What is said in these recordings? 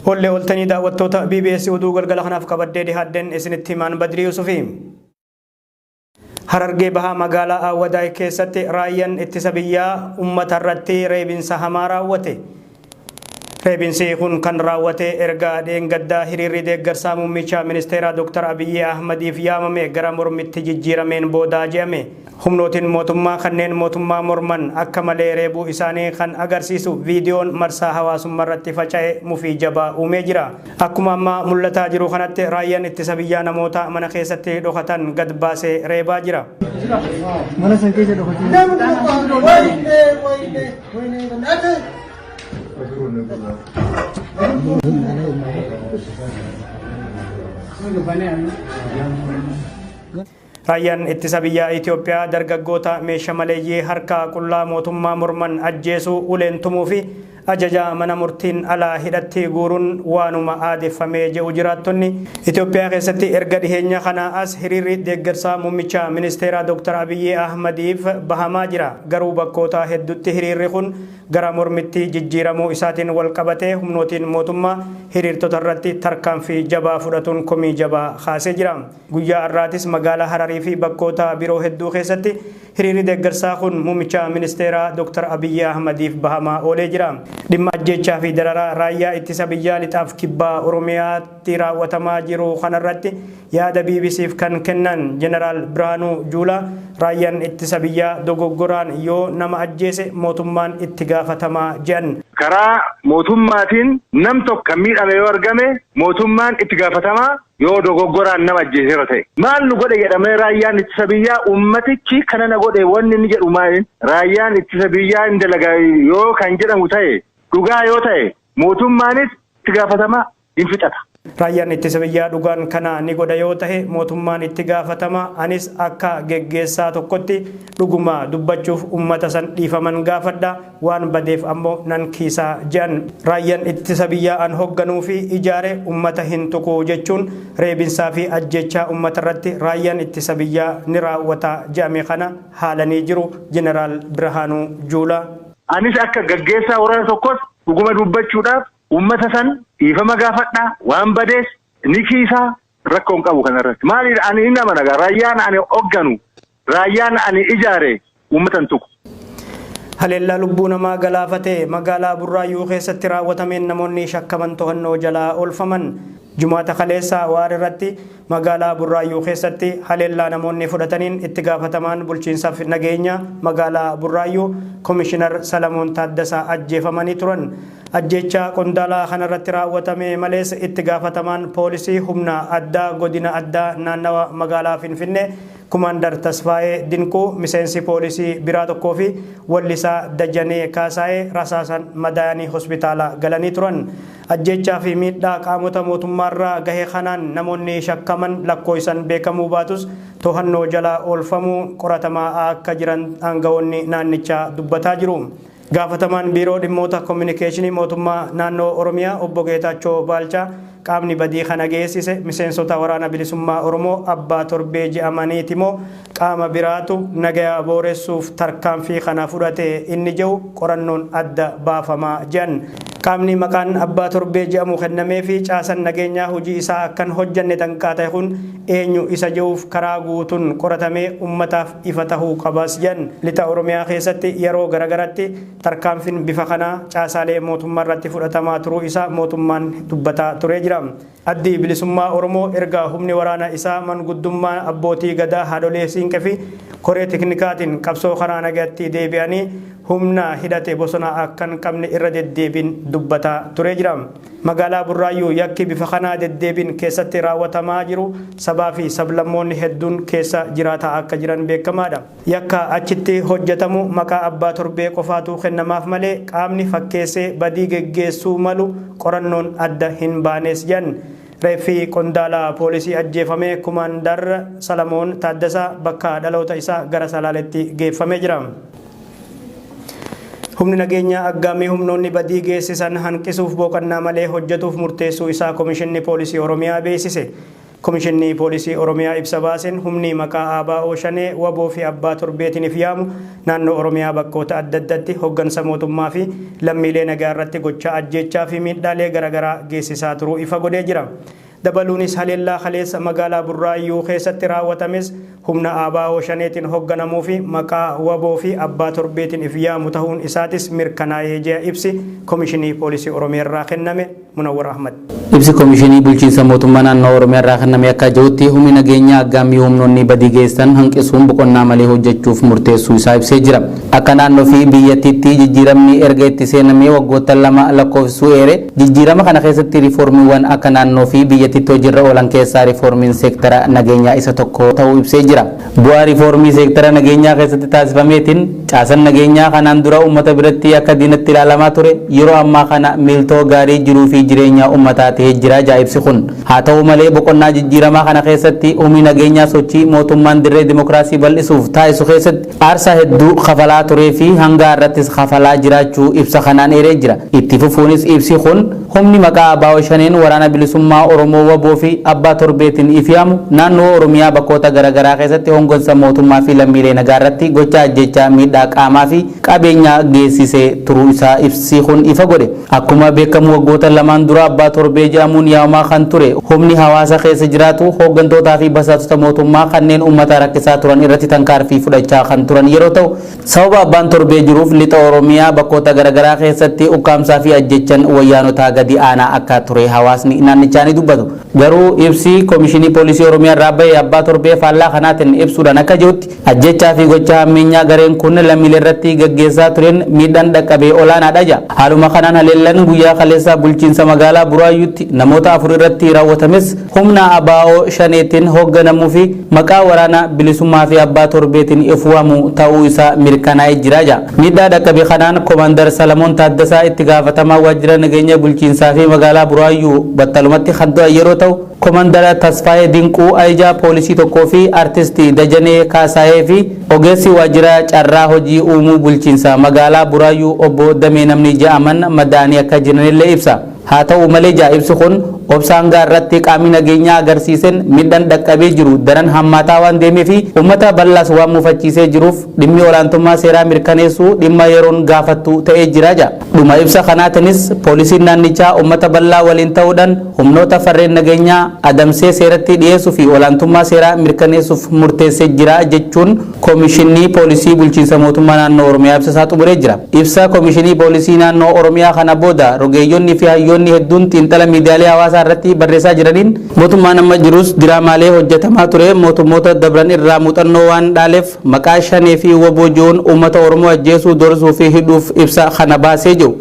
Ollee oltanii daawwattoota BBS, oduu galgala kanaaf qabaddee dhihaadden isinitti himaan Badrii Yusufi. Harargee Bahaa magaalaa Awwadaay keessatti raayyaan ittisa biyyaa uummata irratti reebinsa hamaa raawwate. Reebinsi kun kan raawwate erga dheengaddaa hiriirri deeggarsaa muummicha ministeeraa Dr. Abiyyi Ahmadiif yaamame gara mormitti jijjiirameen boodaa je'ame. Humnootiin mootummaa kanneen mootummaa morman akka malee reebuu isaanii kan agarsiisu viidiyoon marsaa hawaasummaa irratti faca'e mufii jabaa uumee jira. Akkuma amma mul'ataa jiru kanatti raayyaan ittisa biyyaa namoota mana keessatti dhokatan gad baasee reebaa jira. Mana san keessa dhokatee. Wayne, wayne, wayne, ate. Raayyaan ittisa biyyaa Itoophiyaa dargaggoota meeshaa maleeyyii harka qullaa mootummaa morman ajjeesuu, uleen tumuu fi ajaja mana murtiin alaa hidhatti guuruun waanuma aadeffamee jedhu jiraattonni. Itoophiyaa keessatti erga dhiheenya kana as hiriirri deeggarsaa muummicha ministeeraa Dr. Abiyyi Ahmadiif bahamaa jira. Garuu bakkoota hedduutti hiriirri kun gara mormitti jijjiiramuu isaatiin wal qabatee humnootiin mootummaa hiriirtota irratti tarkaanfii jabaa fudhatuun komii jabaa kaasee jira. Guyyaa har'aatis magaalaa Hararii fi bakkoota biroo hedduu keessatti hiriirri deeggarsaa kun muummicha ministeeraa Dr. Abiyyi Ahmadiif bahamaa oolee jira. Dhimma ajjeechaa fi dararaa raayyaa ittisa biyyaa lixaaf kibbaa Oromiyaatti raawwatamaa jiru kanarratti yaada BBCf kan kennan Jeneraal Birhaanuu Juulaa, raayyaan ittisa biyyaa dogoggoraan yoo nama ajjeese mootummaan itti gaafatamaa jedhan. Karaa mootummaatiin nam tokko kan miidhame yoo argame mootummaan itti gaafatamaa yoo dogoggoraan nama ajjeeseera ta'e. Maal nu godhe jedhamee raayyaan ittisa biyyaa ummatichi kana na godhe wanni inni jedhu maali? Raayyaan ittisa biyyaa hin dalagaa yoo kan jedhamu ta'e, dhugaa yoo ta'e, mootummaanis itti gaafatamaa hin fixata. Raayyaan ittisa biyyaa dhugaan kana ni godha yoo ta'e mootummaan itti gaafatama. Anis akka geggeessaa tokkotti dhuguma dubbachuuf ummata san dhiifaman gaafadha. Waan badeef ammoo nan kiisaa jedhan. Raayyaan ittisa biyyaa an hoogganuu fi ijaare ummata hin tuqu jechuun reebinsaa fi ajjechaa ummata irratti raayyaan ittisa biyyaa ni raawwata jedhame kana haalanii jiru Jeneraal Birhaanuu Juulaa. Anis akka gaggeessaa waraana tokkos dhuguma dubbachuudhaaf ummata san dhiifama gaafadha, waan badees ni kiisaa, rakkoo hin qabu kanarratti. Maaliif ani hin amana, raayyaan ani hoogganu, raayyaan ani ijaare uummata hin tuqu. Haleellaa lubbuu namaa galaafate magaalaa Burraayyuu keessatti raawwatameen namoonni shakkaman to'annoo jalaa oolfaman. Jumaata kaleessa waar irratti magaalaa Burraayyuu keessatti haleellaa namoonni fudhataniin itti gaafatamaan bulchiinsaaf nageenya magaalaa Burraayyuu Komishinar Salamoon Taaddasaa ajjeefamanii turan. Ajjeechaa qondaalaa kanarratti raawwatame malees itti gaafatamaan poolisii humna addaa godina addaa naannawa magaalaa Finfinnee Kumaandar Tasfaayee Dinquu, miseensi poolisii biraa tokkoo fi wallisaa Dajanee Kaasaayee rasaasan madaayanii hospitaala galanii turan. Ajjeechaa fi miidhaa qaamota mootummaarraa gahe kanaan namoonni shakkaman lakkoofsan beekamuu baatus to'annoo jala oolfamuu qoratamaa akka jiran aangawoonni naannichaa dubbataa jiru. Gaafatamaan biiroo dhimmoota koominikeeshinii mootummaa naannoo Oromiyaa obbo Geetaachoo Baalchaa qaamni badii kana geessise miseensota waraana bilisummaa Oromoo abbaa torbee je'amaniiti moo qaama biraatu nagaya booressuuf tarkaanfii kana fudhate inni jedhu qorannoon adda baafamaa jedhan. Qaamni maqaan abbaa torbee je'amu kennamee fi caasan nageenyaa hojii isaa akkan hojjanne danqaa ta'e kun eenyu isa jedhuuf karaa guutuun qoratamee ummataaf ifa tahuu qabas jedhan. Lixa Oromiyaa keessatti yeroo garagaratti tarkaanfiin bifa kanaa caasaalee mootummaa irratti fudhatamaa turuu isaa mootummaan dubbataa turee jira. Addi bilisummaa Oromoo erga humni waraana isaa manguddummaa abbootii gadaa, haadholee siinqee fi koree teknikaatiin qabsoo karaa nagaatti deebi'anii humna hidhate bosona akka hin qabne irra deddeebiin dubbataa turee jira. Magaalaa Burraayyuu yakki bifa kanaa deddeebiin keessatti raawwatamaa jiru sabaa fi sablammoonni hedduun keessa jiraataa akka jiran beekamaadha. Yakka achitti hojjetamu maqaa abbaa torbee qofaatu kennamaaf malee qaamni fakkeessee badii geggeessuu malu qorannoon adda hin baanes jedhan. Reeffi qondaala poolisii ajjeefame Kumaandar Salamoon Taaddasaa bakka dhaloota isaa gara Salaaletti geeffamee jira. Humni nageenyaa aggaamii humnoonni badii geessisan hanqisuuf boqonnaa malee hojjetuuf murteessuu isaa Komishinni Poolisii Oromiyaa beeksise. Komishinni Poolisii Oromiyaa ibsa baaseen humni maqaa ABO Shanee, wbo fi Abbaa Torbeetiin if yaamu naannoo Oromiyaa bakkoota adda addatti hoggansa mootummaa fi lammiilee nagaa irratti gochaa ajjeechaa fi miidhaalee garagaraa geessisaa turuu ifa godhee jira. Dabaluunis haleellaa kaleessa magaalaa Burraayyuu keessatti raawwatames humna ABO Shaneetiin hogganamuu fi maqaa wbo fi Abbaa Torbeetiin if yaamu tahuun isaatis mirkanaa'ee jea ibsi Komishinii Poolisii Oromiyaa irraa kenname. Munawwar Ahmad. Ibsi Komishinii Bulchiinsa Mootummaa Naannoo Oromiyaa irraa kenname akka jedhutti humni nageenyaa aggaammii humnoonni badii geessisan hanqisuun boqonnaa malee hojjechuuf murteessuu isaa ibsee jira. Akka naannoo fi biyyattiitti jijjiiramni erga itti seenamee waggoottan 2 lakkoofsisuu eere jijjiirama kana keessatti riifoormiiwwan akka naannoo fi biyyattiitti hojiirra oolan keessaa riifoormiin seektara nageenyaa isa tokko ta'uu ibsee jira. Bu'aa riifoormii seektara nageenyaa keessatti taasifameetiin caasan nageenyaa kanaan dura ummata biratti akka diinatti ilaalamaa ture yeroo ammaa kana miiltoo gaarii jiruu fi jireenyaa ummataa ta'ee jira ja'a ibsi kun. Haa ta'u malee boqonnaa jijjiiramaa kana keessatti humni nageenyaa sochii mootummaan dirree dimokiraasii bal'isuuf taasisu keessatti aarsaa hedduu kafalaa turee fi hanga har'attis kafalaa jiraachuu ibsa kanaan eeree jira. Itti fufuunis ibsi kun humni maqaa ABO Shaneen Waraana Bilisummaa Oromoo wbo fi Abbaa Torbeetiin if yaamu naannoo Oromiyaa bakkoota gara garaa keessatti hongonsa mootummaa fi lammiilee nagaa irratti gochaa ajjeechaa, miidhaa qaamaa fi qabeenyaa geessisee turuu isaa ibsi kun ifa godhe. Akkuma beekamu waggoota lamaan dura Abbaa Torbee jedhamuun yaamamaa kan ture humni hawaasa keessa jiraatu hooggantootaa fi basaastota mootummaa kanneen uummata rakkisaa turan irratti tankaarfii fudhachaa kan turan yeroo ta'u Sababa Abbaan Torbee jiruuf Lixa Oromiyaa bakkoota garagaraa keessatti ukkaamsaa fi ajjeechan Wayyaanotaa gadi aanaa akka ture hawaasni naannichaa ni dubbatu. Garuu ibsi Komishinii Poolisii Oromiyaa irraa bahe Abbaa Torbee faallaa kanaatin ibsuudhaan akka jedhutti ajjeechaa fi gochaa hammeenyaa gareen kun lammiileerratti gaggeessaa tureen miidhaan dhaqqabe olaanaadha jedha. Haaluma kanaan haleellan guyyaa kaleessaa bulchiinsa magaalaa Buraayyuutti namoota 4 irratti raawwatames humna ABO Shaneetiin hoogganamuu fi maqaa Waraana Bilisummaa fi Abbaa Torbeetiin if waamu ta'uu isaa mirkanaa'ee jira jedha. Miidhaa dhaqqabe kanaan Komaandar Salamoon Taaddasaa itti gaafatamaa waajjira nageenya bulchiinsaa fi magaalaa Buraayyuu battalumatti kan du'an yeroo ta'u, Komandara Tasfaayee Dinquu ajajaa poolisii tokkoo fi Artist Dajanee Kaasaayee fi ogeessi waajjira carraa hojii uumuu bulchiinsa magaalaa Buraayyuu obbo Damee namni ja'aman madaa'anii akka jiranillee ibsa. Haa ta'u malee ja'a ibsi kun, obsa hanga har'atti qaamni nageenyaa agarsiisen miidhan dhaqqabee jiru daran hammaataa waan deemee fi ummata bal'aas waan mufachiisee jiruuf dhimmi olaantummaa seeraa mirkaneessuu dhimma yeroon gaafattu ta'ee jira ja'a. Dhuma ibsa kanaatinis poolisiin naannichaa ummata bal'aa waliin ta'uudhan humnoota farreen nageenyaa adamsee seeratti dhiyeessuu fi olaantummaa seeraa mirkaneessuuf murteessee jira jechuun Komishinnii Poolisii Bulchiinsa Mootummaa Naannoo Oromiyaa ibsa isaa xumuree jira. Ibsa Komishinii Poolisii Naannoo Oromiyaa kana booda rogeeyyonni fi hayyoonni hedduun xiinxala miidiyaalee hawaasaa irratti barreessaa jiraniin, mootummaan amma jirus diraamaalee hojjetamaa ture mootummoota dabran irraa muuxannoo waan dhaaleef maqaa Shanee fi wbo je'uun uummata Oromoo ajjeesuu, doorsisuu fi hidhuuf ibsa kana baasee je'u.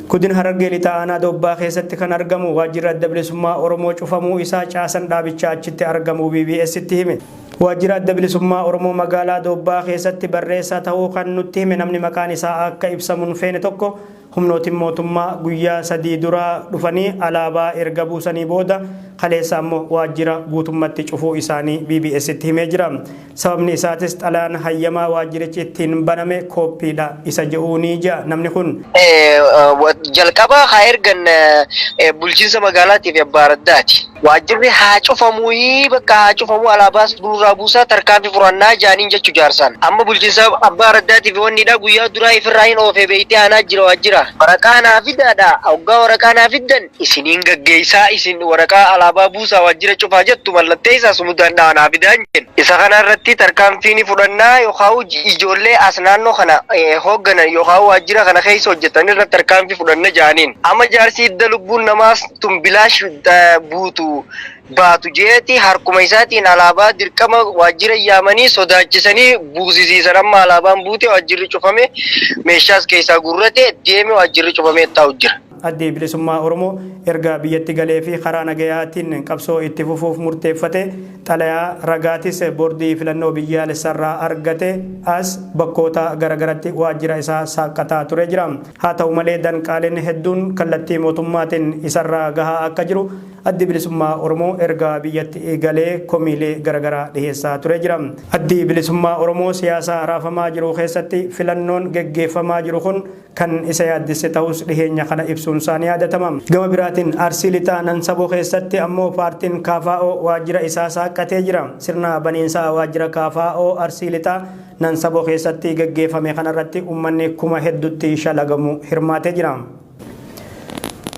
Godina Harargee Lixaa Aanaa Doobbaa keessatti kan argamu Waajjirri Adda Bilisummaa Oromoo cufamuu isaa caasan dhaabichaa achitti argamu BBS'tti hime. Waajjira Adda Bilisummaa Oromoo magaalaa Doobbaa keessatti barreessaa tahuu kan nutti hime namni maqaan isaa akka ibsamu hin feene tokko humnootiin mootummaa guyyaa 3 dura dhufanii alaabaa erga buusanii booda kaleessa ammoo waajjira guutummatti cufuu isaanii BBS'tti himee jira. Sababni isaatis xalayaan hayyamaa waajjirichi ittiin baname kooppiidha isa je'uuni je'a namni kun. Jalqaba haa ergan bulchiinsa magaalaatii fi abbaa araddaati. Waajjirri haa cufamuuyii bakka haa cufamuu alaabaas nurraa buusaa tarkaanfi furannaa jaaniin jechu jaarsaan. Amma bulchiinsa abbaa araddaatii fi wanniidha guyyaa duraa ifirraa hin oofee beeytee aanaa jira waajjira. Waraqaa naa fidaadha hoggaa waraqaa naa fiddan isiniin gaggeessaa isin waraqaa alaabaa buusaa waajjira cufaa jettu mallatteessaa sumudaan dhahaa naa fidaan jenna. Isa kana irratti tarkaanfii ni fudhanna yookaan ijoollee as naannoo kana hoogganan yookaan waajjira kana keessa hojjetan irratti tarkaanfii fudhanna jaaniin. Amma jaarsi hidda lubbuun namaas tun bilaash buutu baatu jeeti harkuma isaatiin alaabaa dirqama waajjira yaamanii sodaachisanii buusisiisan amma alaabaan buute waajjirri cufame meeshaas keessaa guurrate deeme waajjirri cufamee taa'u jira. Addi Bilisummaa Oromoo erga biyyatti galee fi karaa nagayaatiin qabsoo itti fufuuf murteeffate xalayaa ragaatis Boordii Filannoo Biyyaalessarraa argate as bakkoota garagaratti waajjira isaa saaqqataa turee jira. Haa ta'u malee danqaaleen hedduun kallattii mootummaatiin isarra gahaa akka jiru Addi Bilisummaa Oromoo erga biyyatti galee komiilee garaagaraa dhiheessaa ture jira. Addi Bilisummaa Oromoo siyaasa raafamaa jiru keessatti filannoon geggeeffamaa jiru kun kan isa yaaddesse ta'us dhiheenya kana ibsuun isaa ni yaadatama. Gama biraatiin Arsii Lixaa Nansaboo keessatti ammoo paartiin KFO waajjira isaa saaqqatee jira. Sirna baniinsaa waajjira KFO Arsii Lixaa Nansaboo keessatti geggeeffame kanarratti uummanni kuma hedduutti shalagamu hirmaatee jira.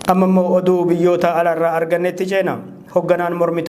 Amma immoo oduu biyyoota alaarraa argannetti ceena. Hogganaan mormituu